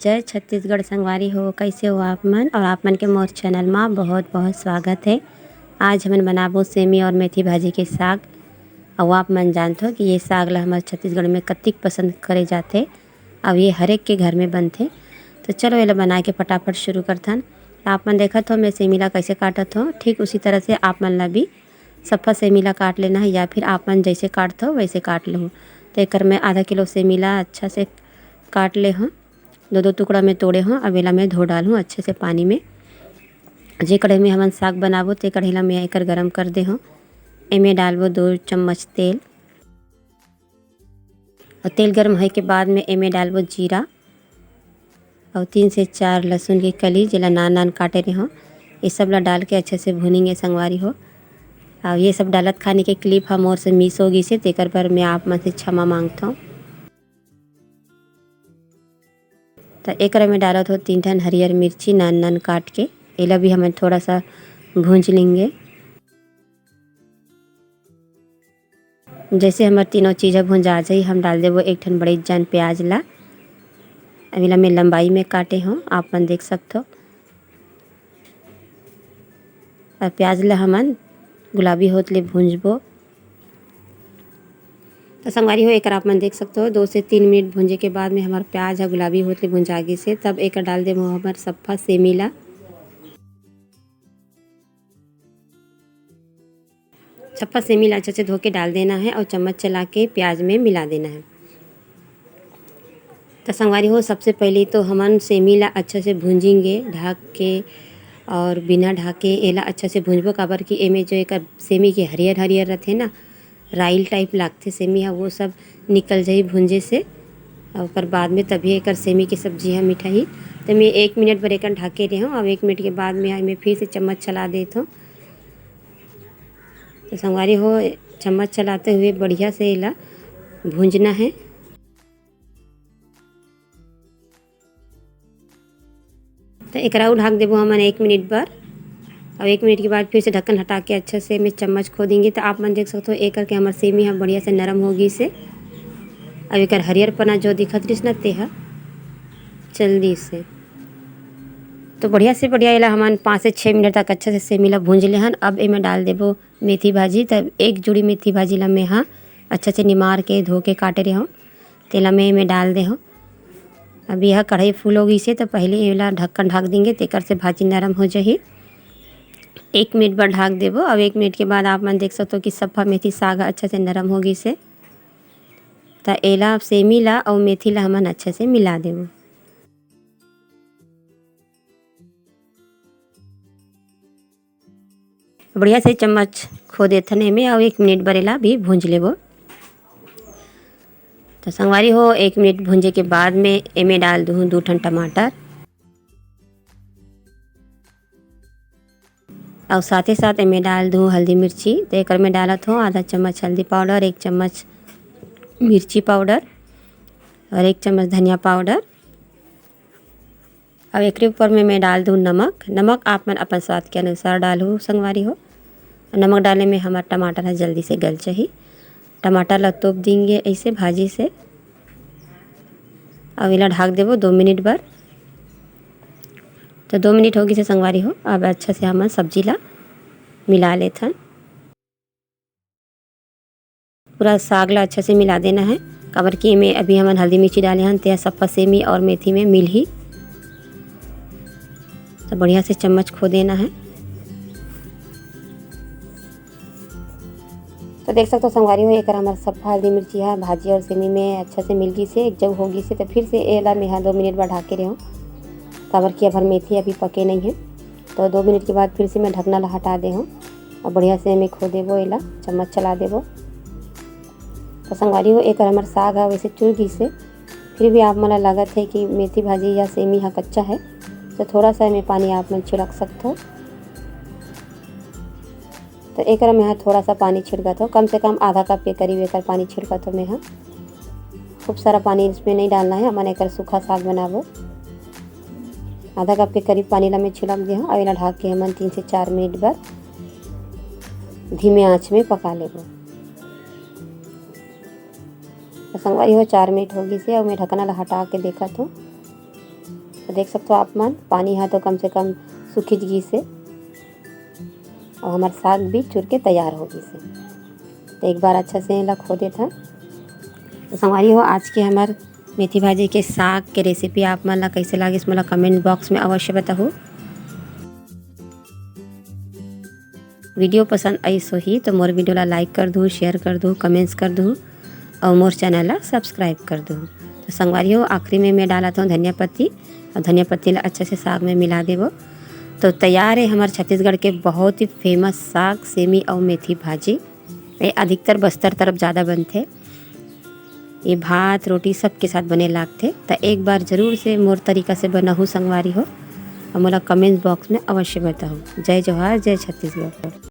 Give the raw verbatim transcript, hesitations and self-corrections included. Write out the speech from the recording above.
जय छत्तीसगढ़ संगवारी हो, कइसे हो आप मन? अउ आप मन के मोर चैनल मा बहुत-बहुत स्वागत हे। आज हमन बनाबो सेमी अउ मेथी भाजी के साग। अउ आप मन जानथो कि ये साग ला हमर छत्तीसगढ़ में कतिक पसंद करे जाथे, अउ ये हर एक के घर में बनथे। तो चलो, एला बना के फटाफट शुरू करथन। आप मन देखत हो, मैं सेमी ला कइसे काटत हो, ठीक उसी तरह से आप मन ला भी सफा सेमी ला काट लेना है, या फिर आप मन जइसे काटथो, वइसे काट लेहू। तो एकर मैं आधा किलो सेमी ला अच्छा से काट ले हूँ। दो दो टुकड़ा में तोड़े हूँ। अब एला मैं धो डालहूँ अच्छे से पानी में। जे कढ़ाई में हमन साग बनाबो, ते कढ़ाई ला मैं एकर गरम कर दे हूँ। एमे डालबो दो चम्मच तेल। अउ तेल गरम होए के बाद में एमे डालबो जीरा अउ तीन से चार लहसुन के कली, जेला नान नान काटे रहे हूँ। ये सब ला डाल के अच्छे से भुनेंगे संगवारी हो। अउ ये सब डालत खानी के क्लिप ह मोर से मिस हो गिस हे, तेकर बर मैं आप मन से क्षमा मांगथों। त एकरा में डालत हो तीन ठन हरियर मिर्ची नान नान काट के, एला भी हमन थोड़ा सा भूंज लेंगे। जैसे हमर तीनों चीज ह भुंजा जाही, हम डाल देबो एक ठन बड़े जान प्याज ला। अब एला मैं लंबाई में काटे हों, आप मन देख सकथो। अउ प्याज ला हमन गुलाबी होत ले भूंजबो। त संगवारी हो, एकर आप मन देख सकथो, दो से तीन मिनट भूंजे के बाद में हमर प्याज ह गुलाबी होत ले भुंजा गिस हे। तब एकर डाल देबो हमर सफ्फा सेमी ला। सफ्फा सेमी ला अच्छा से धो के डाल देना है अउ चम्मच चला के प्याज में मिला देना है। त संगवारी हो, सबसे पहले तो हमन सेमी ला अच्छा से भूंजेंगे ढक के, अउ बिना ढके एला अच्छा से भूंजबो, काबर कि एमे जो एकर सेमी के हरियर हरियर रथे ना, राइल टाइप लागथे सेमी ह, वो सब निकल जाही भूंजे से। अउ ओकर बाद में तभी एकर सेमी के सब्जी ह मिठाही। त मैं एक मिनट बर एकर ढके रेहूँ। अब एक मिनट के बाद में एमे फिर से चम्मच चला देत हूँ। तो संगवारी हो, चम्मच चलाते हुए बढ़िया से एला भूंजना है। तो एकरा अउ ढक देबो हमन एक मिनट बर। अब एक मिनट के बाद फिर से ढक्कन हटा के अच्छा से एमे चम्मच खोदेंगे। तो आप मन देख सकथो, एकर के हमर सेमी ह बढ़िया से नरम हो गिस हे। अब एकर हरियर पना जो दिखत रिस ना, ते ह चल दिस हे। तो बढ़िया से बढ़िया एला हमन पाँच से छः मिनट तक अच्छा से सेमी ला भूंज लेहन। अब एमे डाल देबो मेथी भाजी। तब एक जुड़ी मेथी भाजी ला मैं ह अच्छा से निमार के धो के काटे रेहूँ, तेला मैं एमे डाल दे हूँ। अब यह कढ़ाई फुल हो गई से, तो पहले एला ढक्कन ढक देंगे, तेकर से भाजी नरम हो जाही। एक मिनट बर ढक देबो। अब एक मिनट के बाद आप मन देख सकथो कि सफ्फा मेथी साग ह अच्छा से नरम हो गई से। त एला, सेमी ला अउ मेथी ला हमन अच्छा से मिला देबो। बढ़िया से चम्मच खो देथन एमे अउ एक मिनट बर एला भी भूंज लेबो। तो संगवारी हो, एक मिनट भूंजे के बाद में एमे डाल दूँ दू ठन टमाटर अउ साथे साथ एमे डाल दूँ हल्दी मिर्ची। तो एकर में डालत हो आधा चम्मच हल्दी पाउडर, एक चम्मच मिर्ची पाउडर अउ एक चम्मच धनिया पाउडर। अब एकरे ऊपर में मैं डाल दूँ नमक। नमक आप मन अपन स्वाद के अनुसार डालहू संगवारी हो। नमक डाले में हमर टमाटर ह जल्दी से गल जाही। टमाटर ला तोप देंगे ऐसे भाजी से। अब एला ढाक देबो दो मिनट बर। तो दो मिनट हो गई से संगवारी हो। अब अच्छा से हमन सब्जी ला मिला लेथन। पूरा साग ला अच्छा से मिला देना है, काबर कि एमे अभी हमन हल्दी मिर्ची डाले हन, तेहा सफ्फा सेमी और मेथी में मिलही। तो बढ़िया से चम्मच खो देना है। तो देख सकथो संगवारी हो, एकर हमर सफ्फा हल्दी मिर्ची हा भाजी और सेमी में अच्छा से मिल गिस हे, एक जग हो गिस हे। तो फिर से एला मेहा दो मिनट बर ढाके रेहूँ, काबर कि अभर मेथी अभी पके नहीं है। तो दो मिनट के बाद फिर से मैं ढकना ला हटा दे हूँ और बढ़िया से एमे खो देबो, एला चम्मच चला देबो। तो संगवारी हो, एकर हमर साग ह वैसे चुर गिस हे, फिर भी आप मन ला लागत हे कि मेथी भाजी या सेमी ह कच्चा है, तो थोड़ा सा एमे पानी आप मन छिड़क सकथो। तो एकर में ह थोड़ा सा पानी छिड़कत हो, कम से कम आधा कप के करीब एकर पानी छिड़कत हो मैं ह। खूब सारा पानी इसमें नहीं डालना है, हमन एकर सूखा साग बनाबो। आधा कप के करीब पानी ला मैं छिड़क दे हूँ। अब एला ढाक के हमन तीन से चार मिनट बर धीमे आंच में पका लेबो। तो संगवारी हो, चार मिनट हो गिस हे, अब मैं ढकना ला हटा के देखत हूँ। तो देख सकथो आप मन, पानी ह तो कम से कम सूखिच गिस हे। अब हमर साग भी चुर के तैयार हो गिस हे। तो एक बार अच्छा से एला खो देथन। तो संगवारी हो, आज के हमर मेथी भाजी के साग के रेसिपी आप मन ला कइसे लागिस, मोला कमेंट बॉक्स में अवश्य बताहू। वीडियो पसंद आइस होही तो मोर वीडियो ला लाइक कर दू, शेयर कर दू, कमेंट्स कर दू अउ मोर चैनल ला सब्सक्राइब कर दू। तो संगवारी हो, आखिरी में मैं डालत हूँ धनिया पत्ती, अउ धनिया पत्ती ला अच्छा से साग में मिला देबो। तो तैयार है हमर छत्तीसगढ़ के बहुत ही फेमस साग, सेमी अउ मेथी भाजी। ये अधिकतर बस्तर तरफ ज़्यादा बनथे। ये भात, रोटी सबके साथ बने लागथे। त एक बार जरूर से मोर तरीका से बनाहू संगवारी हो, अउ मोला कमेंट्स बॉक्स में अवश्य बताहू। जय जोहार, जय छत्तीसगढ़।